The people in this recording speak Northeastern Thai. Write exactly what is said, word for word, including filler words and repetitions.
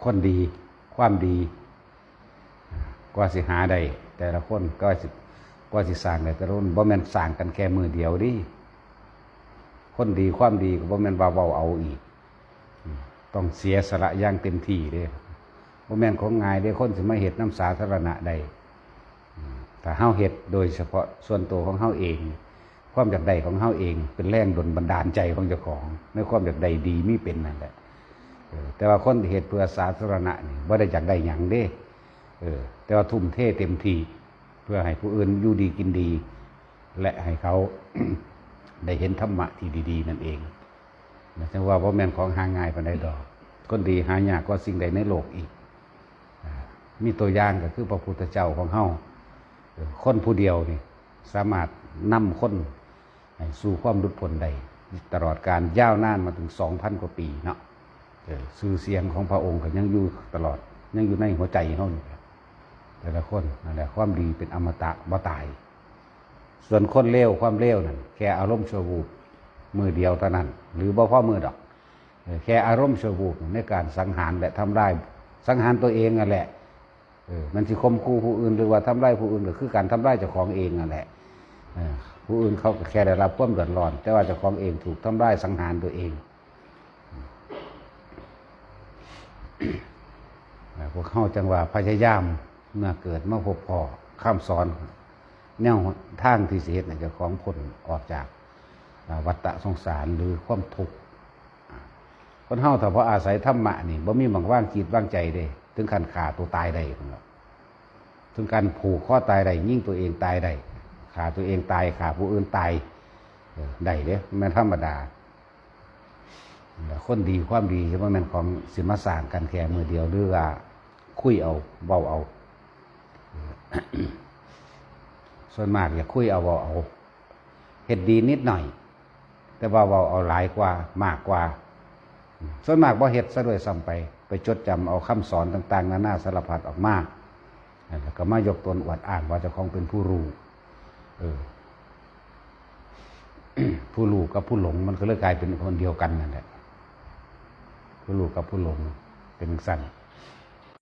คนดี ความดี กว่าสิหาได้ แต่ละคนกว่าสิ กว่าสิสร้างได้แต่ละคนบ่แม่นสร้างกันแค่มื้อเดียวเด้ คนดีความดีก็บ่แม่นว่าเว้าเอาอีก อืม ต้องเสียสละอย่างเต็มที่เด้ บ่แม่นของง่ายเด้ คนสิมาเฮ็ดนำสาธารณะได้ อืม ถ้าเฮาเฮ็ดโดยเฉพาะส่วนตัวของเฮาเอง ความอยากได้ของเฮาเอง เป็นแรงดลบันดาลใจของเจ้าของ ในความอยากได้ดีมีเป็นนั่นแหละ เออ แต่ว่าคนที่เฮ็ดเพื่อสาธารณะนี่บ่ได้อยากได้หยังเด้ เออ แต่ว่าทุ่มเทเต็มที่ เพื่อให้ผู้อื่นอยู่ดีกินดี และให้เขา ได้เห็นธรรมะที่ดีๆ นั่นเอง นะ จั่งว่าบ่แม่นของหาง่ายปานใดดอก คนดีหายากกว่าสิ่งใดในโลกอีก อ่า มีตัวอย่างก็คือพระพุทธเจ้าของเฮา เออ คนผู้เดียวนี่สามารถนำคนให้สู่ความหลุดพ้นได้ ตลอดกาลยาวนานมาถึง สองพัน กว่าปีเนาะ เออ ชื่อเสียงของพระองค์ก็ยังอยู่ตลอด ยังอยู่ในหัวใจเฮานี่แหละ แต่ละคนนั่นแหละ ความดีเป็นอมตะบ่ตาย ส่วนคนเลว ความเลวนั่น แค่อารมณ์ชั่ววูบ มื้อเดียวเท่านั้น หรือบ่พอมื้อดอก เออ แค่อารมณ์ชั่ววูบในการสังหารและทำลาย สังหารตัวเองนั่นแหละ เออ มันสิข่มขู่ผู้อื่น หรือว่าทำลายผู้อื่น ก็คือการทำลายเจ้าของเองนั่นแหละ เออ ผู้อื่นเขาก็แค่ได้รับความเดือดร้อน แต่ว่าเจ้าของเองถูกทำลายสังหารตัวเอง อ่า พวกเฮาจั่งว่าพยายามเมื่อเกิดมาพบพ้อคำสอน แนวทางที่สิเฮ็ดให้เจ้าของพ้นออกจาก อ่า วัฏฏะสงสารหรือความทุกข์ อ่า คนเฮาถ้าบ่อาศัยธรรมะนี่ บ่มีหม่องวางจิตวางใจเด้ ถึงขั้นฆ่าตัวตายได้พุ่นล่ะ ถึงขั้นผูกคอตายได้ ยิงตัวเองตายได้ ฆ่าตัวเองตาย ฆ่าผู้อื่นตาย เออ ได้เด้ แม่นธรรมดา คนดีความดีบ่แม่นของสิมาสร้างกันแค่มื้อเดียว หรือว่าคุยเอา เว้าเอา ส่วนมากอยากคุยเอา เว้าเอา เฮ็ดดีนิดหน่อย แต่ว่าเว้าเอาหลายกว่า มากกว่า ส่วนมากบ่เฮ็ดซะด้วยซ้ำไป ไปจดจำเอาคำสอนต่างๆ นานาสารพัดออกมา แล้วก็มายกตนอวดอ้างว่าเจ้าของเป็นผู้รู้ เออ ผู้รู้กับผู้หลงมันก็เลยกลายเป็นคนเดียวกันนั่นแหละ ผู้รู้กับผู้หลงเป็นจั่งซั้น